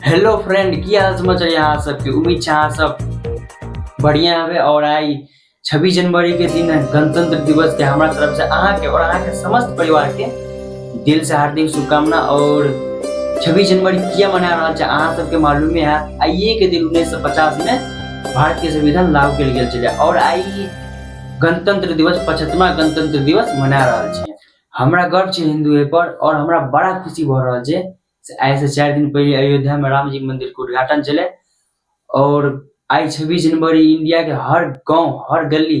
Hello friend, की हाल समाचार अहाँ सबके? उम्मीद छै अहाँ सब बढ़िया हवे। और आई 26 जनवरी के दिन गणतंत्र दिवस के हमरा तरफ से अहाँ के और अहाँ के समस्त परिवार के दिल से हार्दिक शुभकामना। और 26 जनवरी किया मना रहा है अहाँ सबके मालूमे है। आइए के दिन 1950 में भारत के संविधान लागू कयल गेल छलै और आई गणतंत्र दिवस 75वां गणतंत्र दिवस मना रहल छै। हमरा गर्व छै हिंदू पर और हमरा बड़ा खुशी भऽ रहल छै से आइ से 4 दिन पहले अयोध्या में राम जी मंदिर के उद्घाटन छलै और आई 26 जनवरी इंडिया के हर गांव हर गली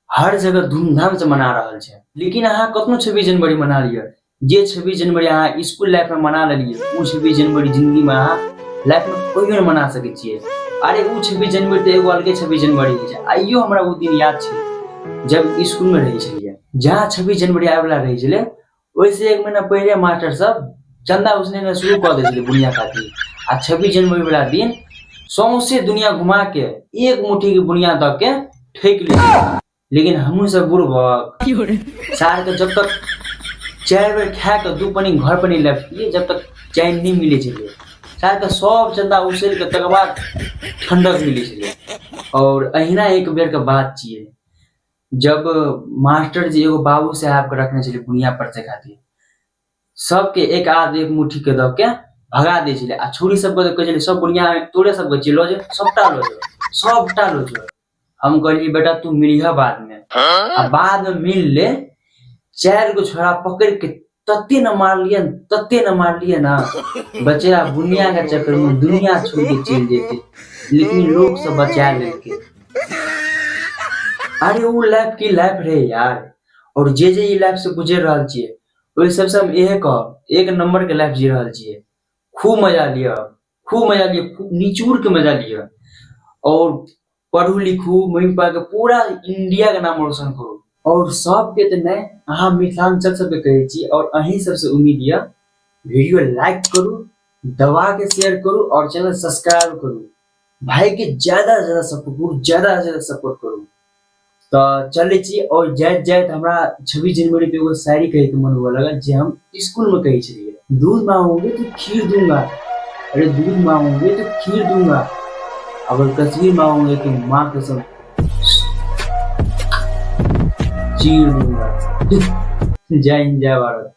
हर जगह धूमधाम से मना रहल छै। लेकिन अहाँ कतनो 26 जनवरी मना लिअ, जे 26 जनवरी अहाँ स्कूल लाइफ में मना लेलियै ओ 26 जनवरी जिंदगी में अहाँ लाइफ में कहियो नहीं मना सकै छियै। अरे ओ 26 जनवरी तऽ एगो अलगे 26 जनवरी होइ छै। आइयो हमरा ओ दिन याद छै जब स्कूल में रहै छलियै, जहाँ 26 जनवरी आबै वाला रहै छलै ओहिसँ 1 महीना पहिले मास्टर सब चंदा उसने शुरू कऽ दै छलै बुनिया खातिर। आ 26 जनवरी वाला दिन सौंसे दुनिया घुमा के एक मुट्ठी के बुनिया दऽ के ठकि लै छलै। लेकिन हमहूँ सब बुड़बक सार के जब तक 4 बेर खा के 2 पनी घर पर नहीं लपटिए जब तक चैन नहीं मिले छलै। सार के सब चंदा उसैल के तकर बाद ठंडक मिले छलै। और अहिना एक बेर के बात छियै जब मास्टर जी एगो बाबू साहब के रखने छलै बुनिया पर से खातिर, सबके एक आध एक मुट्ठी के दऽ के भगा दै छलै। आ छौड़ी सबके तऽ कहै छलै सब बुनिया तोरे सबके छियै, लऽ जो सबटा लऽ जो सबटा लऽ जो। हम कहलियै बेटा तू मिलिह बाद में। आ बाद में मिल ले 4 गो छोड़ा पकड़ के तते न मारलियै तते न मारलियै ना बचेरा बुनिया के चक्कर में दुनिया छोड़ के चलि जेतै, लेकिन लोग सब बचा लेलकै। अरे ओ लाइफ की लाइफ रहे यार। और जे जे ई लाइफ से गुजरि रहल छियै ओहि सबसे हम इहे कहब, एक नंबर के लाइफ जी रहल छियै। खूब मजा लिअ, खूब मजा लिअ, खूब निचोड़ के मजा लिअ और पढ़ू लिखू, मम्मी पापा के पूरा इंडिया के नाम रोशन करू। और सबके तऽ नहि, अहाँ मिथिलांचल सबके कहै छी और अहीं सबसे उम्मीद यऽ वीडियो लाइक करू, दबा के शेयर करू और चैनल सब्सक्राइब करू। भाई के ज्यादा से ज्यादा सपोर्ट करू, ज्यादा से ज्यादा सपोर्ट करू। तऽ चलै छी और जाइत जाइत हमरा 26 जनवरी पे एगो शायरी कहै के मन हुअ लगल जे हम स्कूल में कहै छलियै। दूध मांगोगे तो खीर दूंगा, अरे दूध मांगोगे तो खीर दूंगा, अगर तस्वीर मांगोगे तो माँ कसम चीर दूंगा। जय हिंद, जय भारत।